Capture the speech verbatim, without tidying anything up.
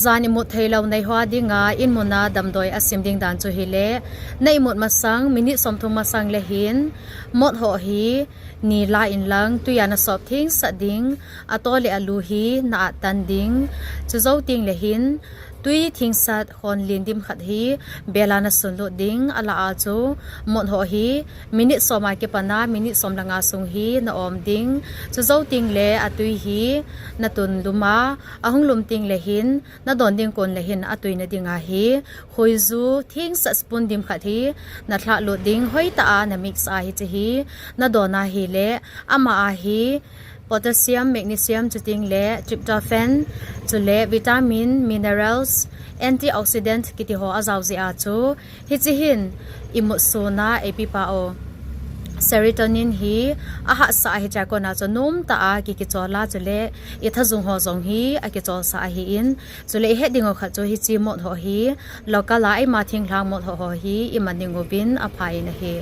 Jan imut theilou neiho dinga inmun a damdoi asim ding dan chu hile, na imut masang, minute somthum masang le hin, mot ho hi nila inlang, tui a nasop thengsat ding, ato le alu hi na-at tan ding, chujou teng le hin, tui thengsat hon len dim khat hi, bel a nasunlut ding, alah a chu, mot ho hi, minute som a kipan a, minute som le nga sung hi, na-om ding, chujou teng le atui hi, natun lum a, ahung lum teng le hin, nadon ding kon le hin atui na ding ahi, khoiju thengsat spoon dim khat hi, nalhahlut ding, hoitah a namix a hiche hi, nadon ahile, ama a hi, potassium, magnesium, chuteng le tryptophan, chule vitamin, minerals, antioxidant kiti ho ajao jeh a chu, hiche hin imut sona eipipao serotonin hi ahatsah ahi, chua kona chu nomtah a kikichol a, chule ithajung ho jong hi akicholsah ahin, chule ihet ding u khat chu hiche mot ho hi local a eima thinglhang mot ho ho hi iman ding uvin apha in ahi.